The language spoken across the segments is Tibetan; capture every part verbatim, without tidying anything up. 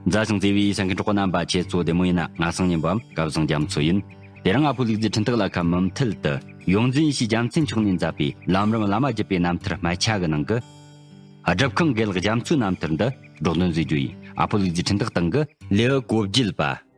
མཛའ་ཞིང་བརྩེ་བའི་གསན་མཁན་གྲོགས་པོ་རྣམ་པ། ཁྱེད་ཚོ་བདེ་མོ་ཡིན་ན། ང་སང་ཉིན་པའམ་སྐལ་བཟང་རྒྱ་མཚོ་ཡིན། དེ་རིང་ཨ་ཕོ་ལུག་རྫི་འཕྲིན་སྟེགས་ལ་ཁ་མུ་མཐུད་དུ་ཡོངས་འཛིན་ཡེ་ཤེས་རྒྱལ་མཚན་མཆོག་ནས་མཛད་པའི་ལམ་རིམ་བླ་མ་བརྒྱུད་པའི་རྣམ་ཐར་སྨད་ཆ་གི་ནང་གི་སྒྲུབ་ཁང་དགེ་ལེགས་རྒྱ་མཚོའི་རྣམ་ཐར་འདི་སྒྲོག་འདོན་མཛད་རྒྱུ་ཡིན། ཨ་ཕོ་ལུག་རྫི་འཕྲིན་སྟེགས་སྟེང་གི་ལེའུ་གོ་བརྒྱད་པ།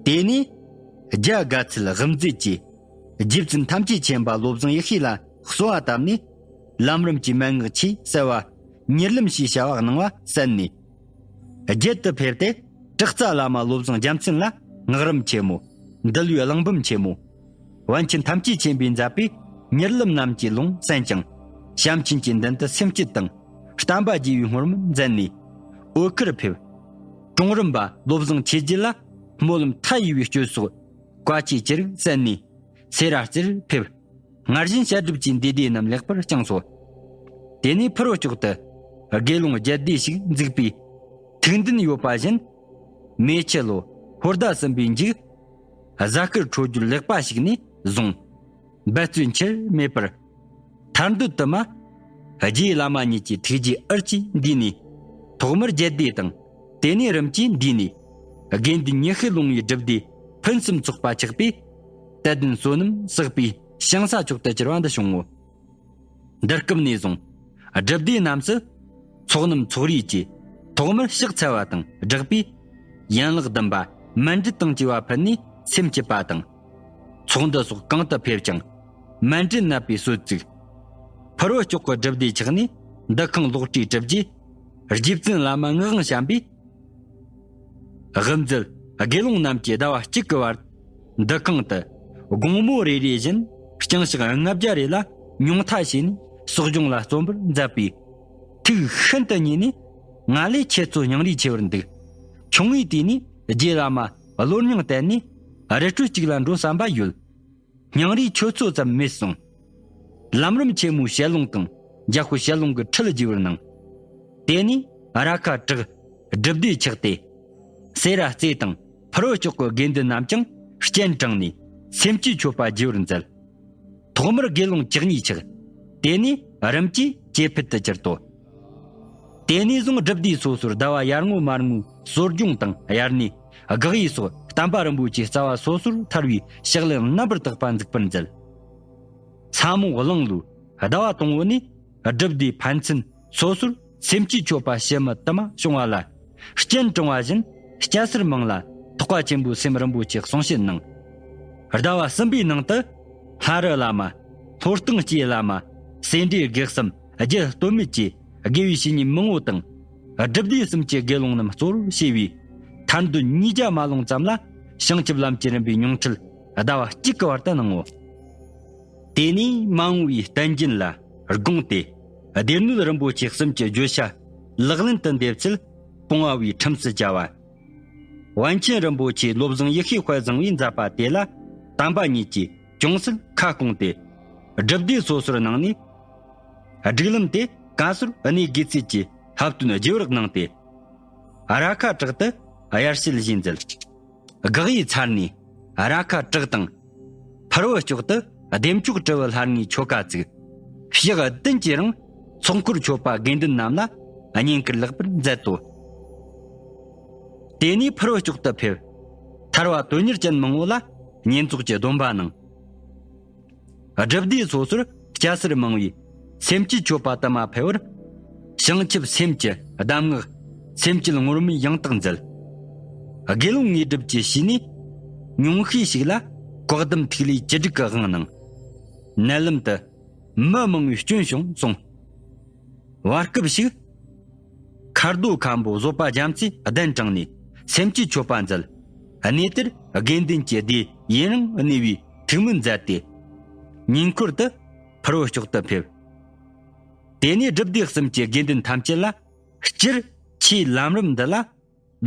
དེ་ནས་རྒྱ་དགའ་ཚལ་དབུ་མཛད་ཀྱིས་རྗེ་བཙུན་ཐམས་ཅད་མཁྱེན་པ་བློ་བཟང་ཡེ་ཤེས་ལ་གསོལ་བ་བཏབ་ནས། ལམ་རིམ་གྱི་མན་ངག་ཆེས་གསལ་བ། ཉེར་ལམ་ཞེས་བྱ་བ་གནང་བ་གསན་ནས། རྒྱལ་དུ་ཕེབས་ཏེ། ཀྲི་ཙ་བླ་མ་བློ་བཟང་རྒྱལ་མཚན་ལ་སྔགས་རིམ་ཆེན་མོ། འདུལ་བའི་གླེགས་བམ་ཆེན་མོ། པཎ་ཆེན་ཐམས་ཅད་མཁྱེན་པས་མཛད་པའི་ཉེར་ལམ་རྣམས་ཀྱི་ལུང་གསན་ཅིང་། བྱམས་ཆེན་གྱི་མདུན་དུ་སེམས་བསྐྱེད་དང་བསྟན་པ་རྒྱས་པའི་སྔོན་རོལ་མཛད་ནས། འོད་དཀར་ཕེབས། གྲོང་རིམ་པ་བློ་བཟང་ཆོས་རྒྱལ་ལ་སྨོན་ལམ་མཐའ་ཡས་པའི་སྤྱོད་སོགས་བཀའ་ཆོས་ཅི་རིགས་གསན་ནས། སེ་ར་རྩེར་ཕེབས། སྔར་བཞིན་བཤད་སྒྲུབ་ཀྱི་འདུས་སྡེ་རྣམས་ལེགས་པར་བསྐྱངས་སོ། དེ་ནས་ཕུར་བུ་ལྕོག་ཏུ་དགེ་སློང་བརྒྱད་སྡེ་ཞིག་འཛུགས་པའི་ཐུགས་འདུན་ཡོད་པ་བཞིན། མེ་ཆུ་ལོ་ཧོར་ཟླ་གསུམ་པའི་མཇུག་གཟའ་སྐར་འཕྲོད་སྦྱོར་ལེགས་པ་ཞིག་ནས་བཟུང་། འབད་བརྩོན་ཆེར་མེད་པར། ཐར་འདོད་དུ་མ། རྗེ་བླ་མ་ཉིད་ཀྱི་ཐུགས་རྗེའི་འུར་གྱིས་འདུས་ནས། ཐོག་མར་རྒྱལ་སྡེ་དང་། དེ་ནས་རིམ་གྱིས་འདུས་ནས། དགེ་འདུན་ཉི་ཤུ་ལོངས་པའི་སྒྲུབ་སྡེ་ཕུན་སུམ་ཚོགས་པ་ཆགས་པས། དད་ལྡན་བསོད་ནམས་བསགས་པའི་ཞིང་ས་མཆོག་ཏུ་གྱུར་པ་འདི་བྱུང་ངོ་། འདི་སྐབས་ནས་བཟུང་། སྒྲུབ་སྡེ་རྣམས་སུ། ཚོགས་རྣམས་ཚོགས་རིས་ཀྱི། ཐོག་མར་ཕྱག་འཚལ་བ་དང་སྦྲགས་པའི། ཡན་ལག་བདུན་པ་མཎྜལ་དང་བཅས་པ་ཕུལ་ནས་སེམས་བསྐྱེད་པ་དང་། ཚོགས་འདུ་སོགས་གང་དུ་ཕེབས་ཀྱང་། མཎྜལ་བསྣམས་པའི་གསོལ་ཚིགས། ཕུར་བུ་ལྕོག་གི་སྒྲུབ་སྡེ་ཆགས་ནས། འདུ་ཁང་ལོགས་བྲིས་གྲུབ་རྗེས། རྗེ་བཙུན་བླ་མ་ངག་དབང་བྱམས་པས། དབུ་མཛད་དགེ་སློང་རྣམས་ཀྱིས་ཟླ་བ་གཅིག་གི་བར། འདུ་ཁང་དུ་དགོང་མོ་རེ་རེ་བཞིན་ལྕང་ཕྱག་ལྔ་བརྒྱ་རེ་ལ་ཉུང་མཐའ་བྱས་ནས་གསོ་སྦྱོང་ལ་བརྩོན་པར་མཛད་པས། ཐུགས་ཤིན་ཏུ་མཉེས་ནས། ང་ལས་ཁྱེད་ཚོ་སྙིང་རུས་ཆེ་བར་འདུག། ཆུང་བའི་དུས་ནས་རྗེ་བླ་མ་བློ་སྙིང་བརྟན་ནས་རི་ཁྲོད་ཅིག་ལ་འགྲོ་བསམ་པ་ཡོད། སྙིང་རུས་ཆོད་ཚོད་ཙམ་མེད་གསུངས། ལམ་རིམ་ཆེན་མོའི་ཞལ་ལུང་དང་རྒྱ་ཤོད་ཞལ་ལུང་གི་ཁྲིད་རྒྱས་པར་གནང་། དེ་ནས་ར་ཁ་བྲག་སྒྲུབ་སྡེ་ཆགས་ཏེ། སེ་ར་རྩེ་དང་ཕུར་བུ་ལྕོག་གི་དགེ་འདུན་རྣམས་ཀྱང་སྤྱན་དྲངས་ནས་སེམས་བསྐྱེད་མཆོད་པ་རྒྱས་པར་མཛད། ཐོག་མར་དགེ་སློང་བཅུ་གཉིས་ཆགས། དེ་ནས་རིམ་གྱིས་ཇེ་ཕུལ་དུ་གྱུར་ཏོ། དེ་ནས་བཟུང་སྒྲུབ་སྡེ་སོ་སོར་ཟླ་བ་ཡར་ངོ་མར་ངོའི་གསོ་སྦྱོང་དང་དབྱར་གནས་དགག་དབྱེ་སོགས་བསྟན་པ་རིན་པོ་ཆེའི་རྩ་བ་སོ་སོར་ཐར་བའི་ཕྱག་ལེན་རྣམ་པར་དག་པ་འཛུགས་པར་མཛད། ས་མོ་གླང་ལོའི་ཟླ་བ་དང་པོ་ནས་སྒྲུབ་སྡེ་ཕན་ཚུན་སོ་སོར་སེམས་བསྐྱེད་མཆོད་པ་ཕྱི་མི་དུ་མ་བྱུང་བ་ལ་སྤྱན་དྲངས་པ་བཞིན་སྐྱ་སེར་མང་ལ་ཐེག་པ་ཆེན་པོའི་སེམས་རིན་པོ་ཆེ་གསུང་བཤད་གནང་། ཟླ་བ་གསུམ་པའི་ནང་དུ་ལྷ་རི་བླ་མ། ལྷོ་སྟེང་སྐྱེས་བླ་མ། སེ་འབྲས་དགེ་གསུམ་རྒྱུད་སྟོད་སྨད་ཀྱི་དགེ་བའི་བཤེས་གཉེན་མང་པོ་དང་། སྒྲུབ་སྡེ་གསུམ་གྱི་དགེ་སློང་རྣམས་གཙོ་བོར་བྱས་པའི་ཐར་འདོད་ཉིས་བརྒྱ་མ་ལོངས་ཙམ་ལ་བྱང་ཆུབ་ལམ་གྱི་རིམ་པའི་མྱོང་འཕྲིད་ཟླ་བ་གཅིག་གི་བར་དུ་གནང་ངོ་། དེ་ནས་མ་འོངས་པའི་བསྟན་རྒྱུན་ལ་དགོངས་ཏེ། སྡེ་སྣོད་རིན་པོ་ཆེ་གསུམ་གྱི་བརྗོད་བྱ་ལག་ལེན་དུ་འདེབས་ཚུལ་སྤོང་བ་བའི་ཁྲིམས་སུ་བྱ་བ། པཎ་ཆེན་རིན་པོ་ཆེ་བློ་བཟང་ཡེ་ཤེས་དཔལ་བཟང་པོས་མཛད་པ་དེ་ལ་དམ་པ་ཉིད་ཀྱིས་ཅུང་ཟད་ཁ་སྐོང་སྟེ། སྒྲུབ་སྡེ་སོ་སོར་གནང་ནས། སྒྲིག་ལམ་དེ་གན་སོར་གནས་དགོས་ཚུལ་གྱི་ལྷག་དོན་རྒྱས་པར་གནང་སྟེ། ར་ཁ་བྲག་ཏུ་དབྱར་བྱེད་བཞིན་མཛད། དགག་དབྱེ་ཚར་ནས་ར་ཁ་བྲག་དང་། ཕུར་བུ་ལྕོག་ཏུ་བདེ་མཆོག་སྤྲུལ་པའི་ལྷ་ལྔའི་ཆོ་ག་བཙུགས། ཕྱག་བདུན་གྱིས་རང་ཚོགས་འཁོར་མཆོད་པ་དགེ་འདུན་རྣམས་ལ་བསྙེན་བཀུར་ལེགས་པར་མཛད་དོ། དེ་ནས་ཕུར་བུ་ལྕོག་ཏུ་ཕེབས། ཐར་པ་དོན་གཉེར་ཅན་མང་པོ་ལ་བསྙེན་རྫོགས་ཀྱི་སྡོམ་པ་གནང་། སྒྲུབ་སྡེ་སོ་སོར་སྐྱ་སེར་མང་པོས་སེམས་བསྐྱེད་མཆོད་པ་དུ་མ་ཕུལ་བར། བྱང་ཆུབ་སེམས་ཀྱི་གདམས་ངག་སེམས་བསྐྱེད་ངོར་མིན་ཡང་དག་མཛད། དགེ་སློང་དངོས་གྲུབ་ཀྱི་ཞུས་ནས་ཉུང་ཤས་ཤིག་ལ་བཀའ་གདམས་ཐིག་ལེ་བཅུ་དྲུག་གི་དབང་གནང་། མནལ་ལམ་དུ་མི་མང་པོའི་སྐྱོན་བྱུང་གསུངས། བར་སྐབས་ཤིག་མཁར་རྡོ་མཁན་པོ་བཟོད་པ་རྒྱ་མཚོས་གདན་དྲངས་ནས་སེམས་བསྐྱེད་མཆོད་པ་མཛད། གནས་དེར་དགེ་འདུན་གྱི་སྡེ་ཡུན་རིང་གནས་པའི་ཐུགས་སྨོན་མཛད་དེ། ཉེ་འཁོར་དུ་ཕུར་བུ་ལྕོག་ཏུ་ཕེབས། དེ་ནས་སྒྲུབ་སྡེ་གསུམ་གྱི་དགེ་འདུན་ཐམས་ཅད་ལ། སྤྱིར་ཆོས་ལམ་རིམ་འདི་ལ་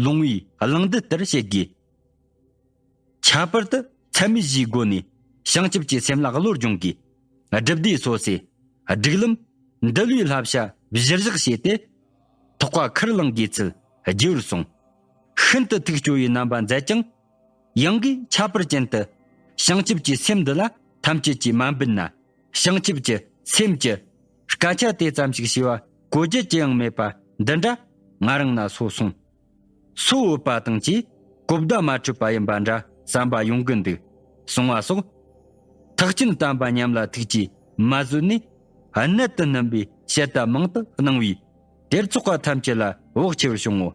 ལུང་པའི་གླེང་འདི་ལྟར་བཤད་དགོས། ཁྱད་པར་དུ་ ཚད་མེད་བཞིའི་སྒོ་ནས་བྱང་ཆུབ་ཀྱི་སེམས་ལ་བློ་སྦྱོང་དགོས། སྒྲུབ་སྡེ་སོ་སོས་སྒྲིག་ལམ་འདུལ་བའི་བསླབ་བྱ་གཞིར་བཞག་བྱས་ཏེ། ཐེག་པ་ཁུར་བླངས་དགོས་ཚུལ་རྒྱས་པར་གསུངས། ཤིན་ཏུ་ཐུགས་སྐྱོ་བའི་རྣམ་པ་མཛད་ཀྱང་། ཡང་གིས་ཁྱད་པར་ཅན་དུ་བྱང་ཆུབ་ཀྱི་སེམས་འདི་ལ་ཐམས་ཅད་ཀྱིས་མ་འབུལ་ན། བྱང་ཆུབ་ཀྱི་སེམས་ཀྱི་སྐད་ཆ་དེ་ཙམ་ཞིག་བྱས་པ་གོ་རྒྱུ་ཅི་ཡང་མེད་པ་འདི་འདྲ་ང་རང་ན་སོ་སོང་། སོ་འོད་པ་དང་བཅས་གོ་བརྡ་མ་འཕྲོད་པ་ཡིན་པ་འདྲ་བསམ་པ་ཡོང་གི་འདུག་གསུང་བ་སོགས། ཐེག་ཆེན་བསྟན་པ་ཉམས་ལ་ཐུགས་ཀྱིས་མ་བཟོད་ནས། གནད་དུ་སྣུན་པའི་བཤད་དེབ་མང་དུ་གནང་བས། དེར་ཚོགས་པ་ཐམས་ཅད་ལ་བག་ཆེ་བར་བྱུང་ངོ་།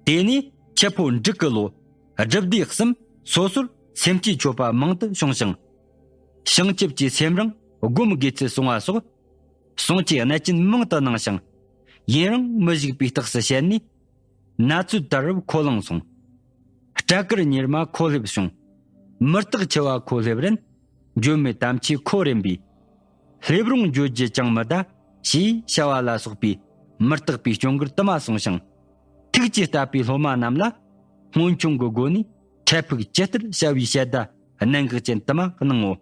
དེ་ནས་ཁྱི་ཕོ་འབྲུག་གི་ལོ། སྒྲུབ་སྡེ་གསུམ་སོ་སོར་སེམས་བསྐྱེད་མཆོད་པ་མང་དུ་བྱུང་ཞིང་། བྱང་ཆུབ་ཀྱི་སེམས་རང་སྒོམ་དགོས་ཚུལ་གསུང་བ་སོགས། གསུང་ཆོས་གནད་ཅན་མང་དུ་གནང་ཞིང་། ཡུན་རིང་མི་བཞུགས་པའི་རྟགས་སུ་བཤད་ནས། ན་ཚོད་ལྟར་ཁོ་ལངས་སོང་། སྐྲ་དཀར་གཉེར་མ་ཁོ་སླེབས་བྱུང་། མི་རྟག་འཆི་བ་ཁོ་སླེབས་རན། འགྱོད་མེད་དམ་ཆོས་ཁོ་རེམ་པས། སླེབས་རུང་འགྱོད་རྒྱུ་ཅང་མི་གདའ། ཞེས་བྱ་བ་ལ་སོགས་པའི་མི་རྟག་པའི་སྐྱོ་གར་དུ་མ་གསུངས་ཤིང་། ཐུགས་ཀྱིས་བསྟབས་པའི་སློབ་མ་རྣམས་ལ་སྔོན་ཆུང་གི་སྒོ་ནས་འཕྲལ་ཕུགས་ཇི་ལྟར་བྱ་བའི་བཤད་གདའ་གནད་འགག་ཅན་དུ་མ་གནང་ངོ་།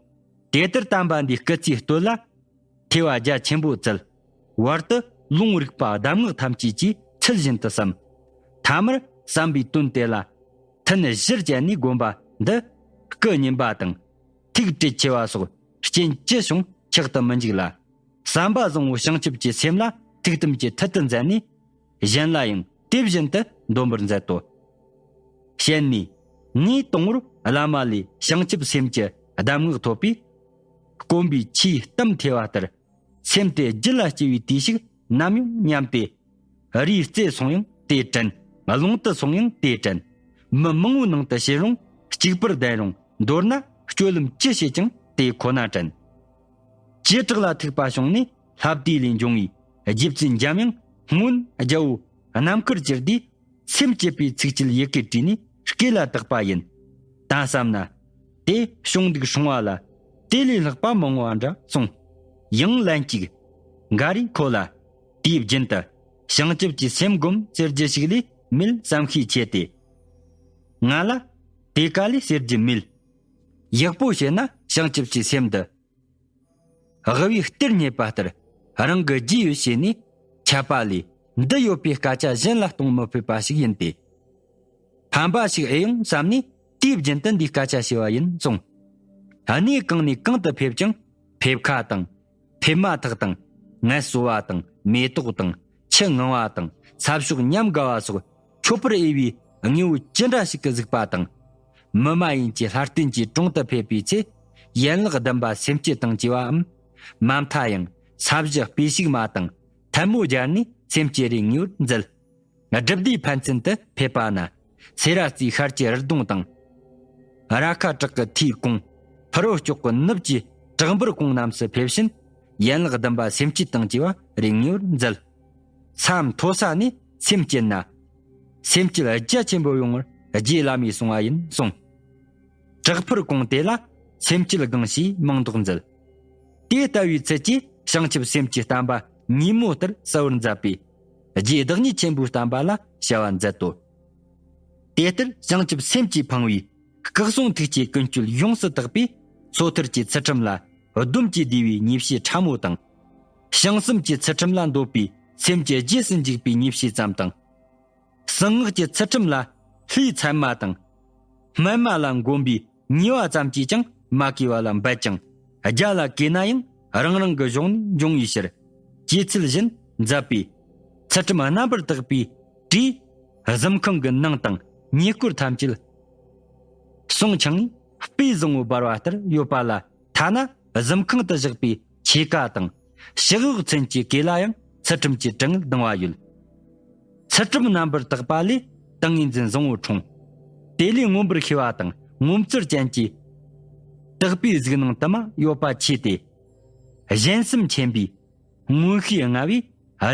དེ་ལྟར་བསྟན་པ་འདིའི་སྐུ་ཚེའི་སྟོད་ལ། ཐེ་བ་རྒྱ་ཆེན་པོ་བཙལ། བར་དུ་ལུང་རིགས་པ་གདམས་ངག་ཐམས་ཅད་ཀྱི་ཚུལ་བཞིན་དུ་བསམ། ཐ་མར་བསམ་པའི་དོན་དེ་ལ་ཐུན་བཞིར་བཅད་ནས་བསྒོམ་པ་འདི་སྐུ་སྙིང་པ་དང་ཐུགས་བྲེལ་ཆེ་བ་སོགས་རྐྱེན་ཅི་བྱུང་ཆགས་དུ་མི་འཇུག་ལ། བསམ་པ་བཟང་བོ་བྱང་ཆུབ་ཀྱི་སེམས་ལ་ཐུགས་དམ་གྱི་མཐུ་དུ་མཛད་ནས། གཞན་ལ་ཡང་དེ་བཞིན་དུ་འདོན་པར་མཛད་དོ། བཤད་ནས། ངས་དང་པོར་བླ་མ་ལས་བྱང་ཆུབ་སེམས་ཀྱི་གདམས་ངག་ཐོབ་པས། དཀོན་པའི་ཆོས་གཏམ་ཐོས་པ་ལྟར། སེམས་དེ་རྒྱུད་ལ་སྐྱེ་བའི་དུས་ཤིག་ནམ་ཡང་སྙམ་སྟེ། རིའི་རྩེར་སོང་ཡང་དེ་དྲན། རླུང་དུ་སོང་ཡང་དེ་དྲན། མི་མང་བོའི་ནང་དུ་ཕྱིན་རུང་། གཅིག་པུར་བསྡད་རུང་། མདོར་ན་སྤྱོད་ལམ་ཅི་བྱེད་ཀྱང་དེ་ཁོ་ན་དྲན། བྱེ་བྲག་ལ་ཐུག་པ་བྱུང་ནས་ལྷ་བདེ་ལས་འབྱུང་བའི་རྗེ་བཙུན་འཇམ་དབྱངས་སྔོན་རྒྱལ་པོ་རྣམ་དཀར་གྱི་སྡེས་སེམས་བསྐྱེད་པའི་ཚིགས་བཅད་ཡི་གེ་བྲིས་ནས་སྐེ་ལ་བཏགས་པ་ཡིན། ད་བསམ་ན། དེ་བྱུང་འདུག་སྲུང་བ་ལ་དེ་ལས་ལྷག་པ་མང་བ་འདྲ་གསུངས། ཡང་ལན་གཅིག་འགའ་རེས་ཁོ་ལ། དུས་རྒྱུན་དུ་བྱང་ཆུབ་ཀྱི་སེམས་སྒོམ་ཟེར་རྒྱུ་ཞིག་ལས་མེད་བསམ་ཤས་ཆེ་སྟེ། ང་ལ་དེ་ག་ལས་ཟེར་རྒྱུ་མེད། ཡག་པོ་བྱས་ན་བྱང་ཆུབ་ཀྱི་སེམས་འདི། དབུལ་བའི་གཏེར་རྙེད་པ་ལྟར་རང་གི་རྒྱུས་ཡོད་བྱས་ནས་ཁྱབ་པ་ལས། འདི་ཡོད་པའི་སྐད་ཆ་གཞན་ལ་གཏོང་མི་ཕོད་པ་ཞིག་ཡིན་ཏེ། ཕན་པ་ཞིག་ཨེ་ཡོང་བསམ་ནས་དུས་རྒྱུན་དུ་འདིའི་སྐད་ཆ་ཞུ་བ་ཡིན་གསུངས། གནས་གང་ནས་གང་དུ་ཕེབས་ཀྱང་ཕེབས་ཁ་དང་། ཕེབས་མ་དང་། ངལ་གསོ་བ་དང་། མེ་ཏོག་དང་། ཆུ་མངགས་པ་དང་། ས་ཕྱོགས་ཉམས་དགའ་བ་སོགས་མཆོད་པར་འོས་པའི་དངོས་པོ་ཅི་འདྲ་ཞིག་གི་གཟིགས་པ་དང་། མི་མ་ཡིན་གྱི་ལྷ་རྟེན་གྱི་དྲུང་དུ་ཕེབས་པའི་ཚེ། ཡན་ལག་བདུན་པ་སེམས་བསྐྱེད་དང་བཅས་པའམ། མ་མཐའ་ཡང་ས་གཞི་སྤོས་ཤུགས་མ་དང་ཐལ་མོ་སྦྱར་ནས་སེམས་བསྐྱེད་རེ་ངེས་པར་མཛད། སྒྲུབ་སྡེའི་ཕན་ཚུན་དུ་ཕེབས་པ་ན། སེ་ར་རྩེའི་ཤར་གྱི་རི་གདོང་དང་། ར་ཁ་བྲག་གི་མཐའི་གོང་། ཕུ་རོལ་ལྕོག་གི་ནུབ་ཀྱི་བྲག་འབུར་གོང་རྣམས་སུ་ཕེབས་ཕྱིན། ཡན་ལག་བདུན་པ་སེམས་བསྐྱེད་དང་བཅས་པ་རེ་ངེས་པར་མཛད། ས་མཐོ་ས་ནས་སེམས་བསྐྱེད་ན། སེམས་བསྐྱེད་རྒྱ་ཆེན་པོ་ཡོང་བར་རྗེ་བླ་མས་གསུང་བ་ཡིན་གསུངས། བྲག་ཕུར་གོང་དེ་ལ་སེམས་བསྐྱེད་སྒང་ཞེས་མིང་འདོགས་མཛད། དེ་ལྟ་བུའི་ཚུལ་གྱིས་བྱང་ཆུབ་སེམས་ཀྱི་བསྟན་པ་ཉིན་མོ་ལྟར་གསལ་བར་མཛད་པས། རྗེ་བདག་ཉིད་ཆེན་པོའི་བསྟན་པ་ལ་བྱ་བ་མཛད་དོ། དེ་ལྟར་བྱང་ཆུབ་སེམས་ཀྱིས་འཕངས་པའི་སྐུ་གསུང་ཐུགས་ཀྱི་ཀུན་སྤྱོད་ཡོངས་སུ་དག་པས། སོ་ཐར་གྱི་ཚུལ་ཁྲིམས་ལ་སྡོམ་གྱིས་བསྡུས་པའི་ཉེས་བྱས་ཕྲ་མོ་དང་། བྱང་སེམས་ཀྱི་ཚུལ་ཁྲིམས་ལ་འདོད་པའི་སེམས་ཀྱི་རྗེས་སུ་འཇུག་པའི་ཉེས་བྱས་ཙམ་དང་། གསང་སྔགས་ཀྱི་ཚུལ་ཁྲིམས་ལ་ལྷའི་མཚན་མ་དང་། སྨན་མ་ལ་འགོམ་པའི་ཉེས་པ་ཙམ་གྱིས་ཀྱང་མ་གོས་པ་ལ་འབད་ཅིང་། རྒྱ་ལ་གོས་ན་ཡང་རང་རང་གི་གཞུང་ནས་འབྱུང་བའི་ཕྱིར། ཅེས་ཚུལ་བཞིན་མཛད་པའི་ཚུལ་ཁྲིམས་རྣམ་པར་དག་པའི་བྲིས། གཟིམ་ཁང་གི་ནང་དང་ཉེ་སྐོར་ཐམས་ཅད་ཟངས་ཆང་ངས་སྤོས་བཟང་པོ་འབར་བ་ལྟར་ཡོད་པ་ལ། ཐ་ན་གཟིམ་ཁང་དུ་བཞག་པའི་ཆས་ཀ་དང་ཕྱག་འོག་མཚོན་གྱི་གོས་ལ་ཡང་ཚུལ་ཁྲིམས་ཀྱི་དྲི་ངད་ལྡང་བ་ཡོད། ཚུལ་ཁྲིམས་རྣམ་པར་དག་པ་ལས་ཏིང་ངེ་འཛིན་བཟང་པོ་འཁྲུངས། དེ་ལས་མངོན་པར་ཤེས་པ་དང་ངོ་མཚར་ཅན་གྱི་དག་པའི་གཟིགས་སྣང་དུ་མ་ཡོད་པ་མཆིས་ཏེ། གཞན་སེམས་མཁྱེན་པའི་མངོན་ཤེས་མངའ་བས།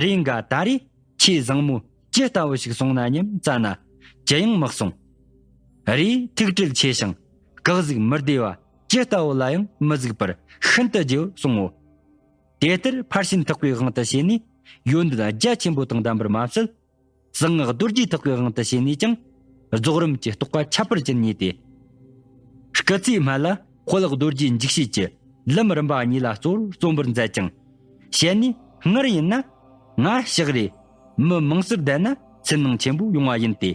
རེས་འགའ་ད་རེས་ཆོས་བཟང་མོ་ཇི་ལྟ་བུ་ཞིག་གསུངས་ན་སྙམ་བཙལ་ན་ཅི་ཡང་མི་གསུངས། རེས་ཐུགས་བྲེལ་ཆེ་ཞིང་སྐུ་གཟུགས་མི་བདེ་བ་ཇི་ལྟ་བུ་ལ་ཡང་མི་གཟིགས་པར་ཤིན་ཏུ་རྒྱས་པར་གསུངས་ངོ་། དེ་ལྟར་ཕར་ཕྱིན་ཐེག་པའི་དབང་དུ་བྱས་ནས་ཡོན་ཏན་རྒྱ་ཆེན་པོ་དང་ལྡན་པར་མ་ཟད། གསང་སྔགས་རྡོ་རྗེ་ཐེག་པའི་དབང་དུ་བྱས་ནས་ཀྱང་རྫོགས་རིམ་གྱི་རྟོགས་པ་ཁྱད་པར་ཅན་རྙེད་དེ། སྐུ་ སྐུ་ཚེའི་སྨད་ལ་དཔལ་རྡོ་རྗེ་འཇིགས་བྱེད་ཀྱི་ལམ་རིམ་པ་གཉིས་ལ་གཙོ་བོར་རྩོམ་པར་མཛད་ཅིང་། བཤད་ནི་སྔར་ཡིན་ན་ང་ཕྱག་རེད། མི་མང་སར་བསྡད་ན་ཚེར་སྣང་ཆེན་པོ་ཡོང་བ་ཡིན་ཏེ།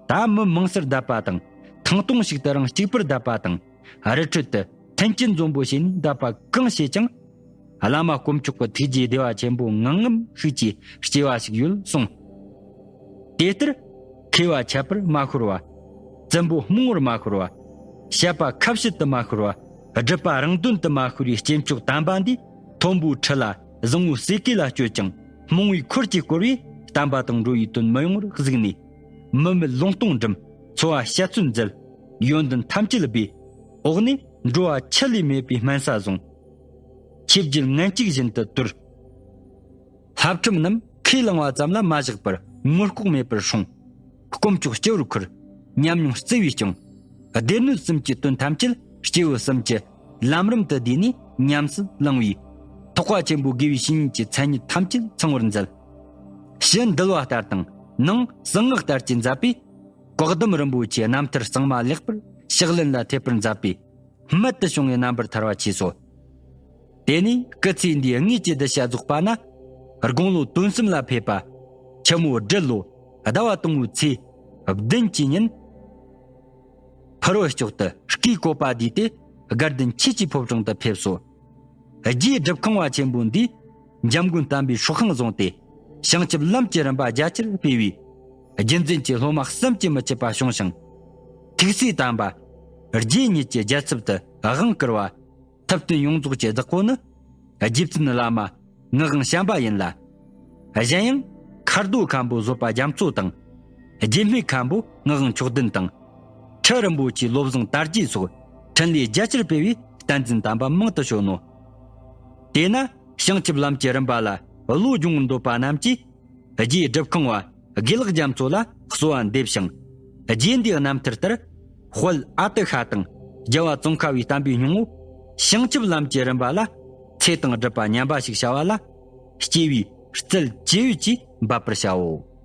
ད་མི་མང་སར་བསྡད་པ་དང་ཐང་སྟོང་ཞིག་ཏུ་རང་གཅིག་པུར་བསྡད་པ་དང་། རི་ཁྲོད་དུ་ཐན་སྐྱེད་འཛོམས་པོ་བྱས་ནས་བསྡད་པ་གང་བྱེད་ཀྱང་། བླ་མ་དཀོན་མཆོག་གི་ཐུགས་རྗེའི་བདེ་བ་ཆེན་པོ་ངང་ངམ་ཤུགས་ཀྱིས་སྐྱེ་བ་ཞིག་ཡོད་གསུངས། དེ་ལྟར་མཁས་པ་ཁྱད་པར་མ་ཤོར་བ། བཙུན་པོ་རྨོངས་པར་མ་ཤོར་བ། བཤད་པ་ཁ་བཤད་དུ་མ་ཤོར་བ། སྒྲུབ་པ་རང་དོན་དུ་མ་ཤོར་བའི་སྐྱེས་མཆོག་དམ་པ་འདིས་མཐོན་པོའི་ཁྲི་ལ་བཟང་བོའི་ཟས་གོས་ལ་སྤྱོད་ཅིང་རྨོངས་པའི་འཁོར་གྱིས་བསྐོར་བས་བསྟན་པ་དང་འགྲོ་བའི་དོན་མི་ཡོང་བར་གཟིགས་ནས། མི་མེད་ལུང་སྟོང་འགྲིམ། འཚོ་བ་བཤད་ཚོད་མཛད། ཡོན་ཏན་ཐམས་ཅད་སྦས། འོག་ནས་འགྲོ་བ་ཆུ་ལས་མེད་པའི་སྨན་ས་བཟུང་། ཆོས་བརྒྱུད་ངན་གཅིག་བཞིན་དུ་དུར། བསླབ་ཁྲིམས་རྣམས་ཁས་བླངས་པ་ཙམ་ལ་མ་བཞག་པར་ངོ་ལྐོག་མེད་པར་སྲུང་། དཀོན་མཆོག་སྤྱི་བོར་ཁུར། ཉམས་མྱོང་བརྩེ་བས་སྐྱོང་། སྡེ་སྣོད་གསུམ་གྱི་དོན་ཐམས་ཅད་སྐྱེས་བུ་གསུམ་གྱི་ལམ་རིམ་དུ་བསྡུས་ནས་ཉམས་སུ་བླང་བས། ཐེག་པ་ཆེན་པོ་དགེ་བའི་བཤེས་གཉེན་གྱི་མཚན་ཉིད་ཐམས་ཅད་ཚང་བར་མཛད། ཕྱི་འདུལ་བ་ལྟར་དང་ནང་གསང་སྔགས་ལྟར་གྱི་མཛད་པས། བཀའ་གདམས་རིན་པོ་ཆེའི་རྣམ་ཐར་གཙང་མ་ལེགས་པར་ཕྱག་ལེན་ལ་ཐེབས་པར་མཛད་པས། རྨད་དུ་བྱུང་བའི་རྣམ་པར་ཐར་བ་ཆེ་སོ། དེ་ནས་སྐུ་ཚེ་འདིའི་དངོས་ཀྱི་གདུལ་བྱ་རྫོགས་པ་ན། དགུང་ལོ་དོན་གསུམ་ལ་ཕེབས་པ། ཆུ་མོ་སྦྲུལ་ལོ་ཟླ་བ་དང་པོའི་ཚེས་བདུན་གྱི་ཉིན། ཕུར་བུ་ལྕོག་ཏུ་སྐུའི་བཀོད་པ་བསྡུས་ཏེ་དགའ་ལྡན་ཆོས་ཀྱི་ཕོ་བྲང་དུ་ཕེབས་སོ། རྗེའི་སྒྲུབ་ཁང་བ་ཆེན་པོ་འདིས་འཇམ་མགོན་བསྟན་པའི་སྲོག་ཤིང་བཟུང་སྟེ། བྱང་ཆུབ་ལམ་གྱི་རིམ་པ་རྒྱ་ཆེར་སྤེལ་བས། རྒྱུད་འཛིན་གྱི་སློབ་མ་བསམ་གྱིས་མི་ཁྱབ་པ་བྱུང་ཞིང་། ཐུགས་སྲས་དམ་པ། རྗེ་ཉིད་ཀྱི་རྒྱལ་ཚབ་ཏུ་དབང་བསྐུར་བ། ཐུབ་བསྟན་ཡོངས་རྫོགས་ཀྱི་བདག་པོ་ནི། རྗེ་བཙུན་བླ་མ་ངག་དབང་བྱམས་པ་ཡིན་ལ། གཞན་ཡང་མཁར་རྡོ་མཁན་པོ་བཟོད་པ་རྒྱ་མཚོ་དང་། རྗེ་སྨད་མཁན་པོ་ངག་དབང་མཆོག་ལྡན་དང་། ཁྲི་རིན་པོ་ཆེའི་བློ་བཟང་དར་རྒྱས་སོགས་འཕྲིན་ལས་རྒྱ་ཆེར་སྤེལ་བའི་བསྟན་འཛིན་དམ་པ་མང་དུ་བྱོན་ནོ། དེས་ན་བྱང་ཆུབ་ལམ་གྱི་རིམ་པ་ལ་བློ་སྦྱོང་བར་འདོད་པ་རྣམས་ཀྱིས། རྗེའི་སྒྲུབ་ཁང་བ་དགེ་ལགས་རྒྱ་མཚོ་ལ་གསོལ་བ་འདེབས་ཤིང་། རྗེ་འདིའི་རྣམ་ཐར་ལྟར། དཔལ་ཨ་ཏི་ཤ་དང་རྒྱལ་བ་ཙོང་ཁ་བའི་བསྟན་པའི་སྙིང་པོ། བྱང་ཆུབ་ལམ་གྱི་རིམ་པ་ལ། ཚེ་དང་སྒྲུབ་པ་མཉམ་པ་ཞིག་བྱ་བ་ལ། སྐྱེ་བའི་རྩལ་ཇི་ཡོད་ཀྱིས་འབད་པར་བྱའོ།